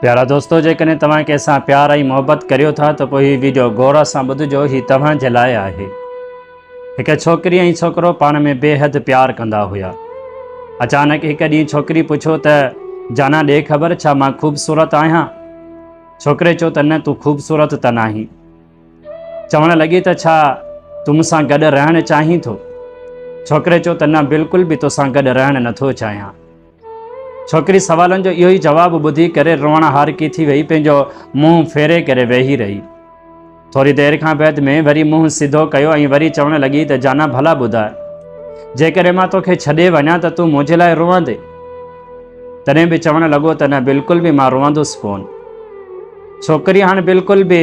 پيارا دوستو جيڪڏهن توهان ڪنهن سان پيار ۽ محبت ڪريو ٿا ته پوء هي ويڊيو غور سان ٻڌجو هي توهان جي لاء آهي. هڪ ڇوڪري ۽ ڇوڪرو پاڻ ۾ بي حد پيار ڪندا هيا. اچانڪ هڪ ڏينهن ڇوڪري پڇيو ته جانا ڏي خبر ڇا مان خوبصورت آهيان؟ ڇوڪري چيو ته نه تون خوبصورت ته ناهين. چوڻ لڳي ته ڇا تون مون سان گڏ رهڻ چاهين ٿو؟ ڇوڪري چيو ته نه بلڪل به توسان گڏ رهڻ نٿو چاهيان. ڇوڪري سوالن جو اهو ئي جواب ٻڌي ڪري روئڻ هارڪي ٿي وئي پنهنجو منهن ڦيري ڪري ويهي رهي. ٿوري دير کان بعد ۾ وري منهن سڌو ڪيو ۽ وري چوڻ لڳي ته جانا ڀلا ٻڌاء جيڪڏهن مان توکي ڇڏي وڃان ته تون منهنجي لاء روئندين؟ تڏهن به چوڻ لڳو ته نه بلڪل به مان روئندس ڪونه. ڇوڪري هاڻ بلڪل به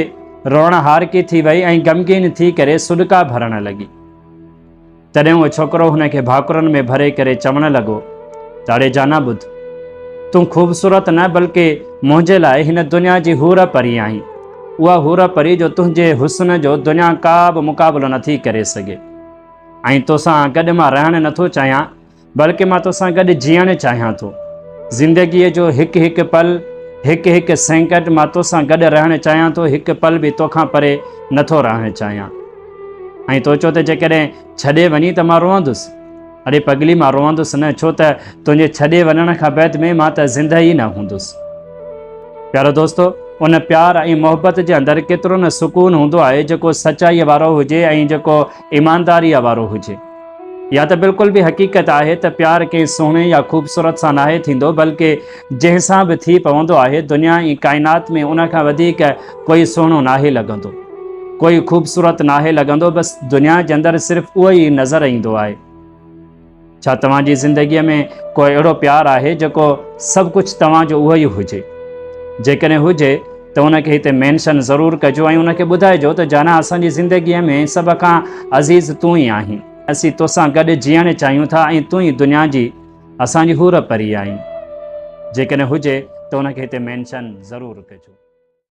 روئڻ هارڪي ٿي وئي ۽ غمگين ٿي ڪري سڏڪا ڀرڻ لڳي. تڏهن اهو ڇوڪرو هن کي ڀاڪرن ۾ ڀري ڪري چوڻ لڳو ته اڙي جانا ٻڌ، تون خوبصورت نه بلڪه منهنجي لاء هن دنيا جي حور پري آهين، اها حور پري جو تنهنجي حسن جو دنيا ڪا به مقابلو نٿي ڪري سگهي ۽ توسان گڏ مان رهڻ نٿو چاهيان، بلڪه مان توسان گڏ جيئڻ چاهيان ٿو. زندگيء جو هڪ هڪ پل، هڪ هڪ سينڪنڊ مان توسان گڏ رهڻ چاهيان ٿو، هڪ پل به توکان پري نٿو رهڻ چاهيان. ۽ تو چيو ته جيڪڏهن ڇڏي وڃين ته مان روئندس. اڙي پڳلي مان روئندس نه، ڇو ته تنهنجي ڇڏي وڃڻ کان بعد ۾ مان ته زندهه ئي نه هوندس. پيارو دوستو! ان پيار ۽ محبت جي اندر ڪيترو نه سڪون هوندو آهي، جيڪو سچائيء وارو هجي ۽ جيڪو ايمانداريء وارو هجي. اها ته بلڪل به حقيقت آهي ته پيار ڪنهن سهڻي يا خوبصورت سان ناهي ٿيندو بلڪه جنهن سان به ٿي پوندو آهي دنيا ۽ ڪائنات ۾ ان کان وڌيڪ ڪوئي سهڻو ناهي لڳندو ڪوئي خوبصورت ناهي لڳندو بس دنيا جي اندر صرف اهو ئي نظر ايندو آهي. ڇا توهان جي زندگيء ۾ ڪو اهڙو پيار آهي جيڪو سڀ ڪجهه توهان جو اهو ئي هجي؟ جيڪڏهن هجي ته ان کي هتي مينشن ضرور ڪجو ۽ ان کي ٻڌائجو ته جانا اسان جي زندگيء ۾ سڀ کان عزيز تون ئي آهين. اسين توسان گڏ جيئڻ چاهيون ٿا ۽ تون ئي دنيا جي اسان جي حور پري آهين. جيڪڏهن هجي ته ان کي هتي مينشن ضرور ڪجو.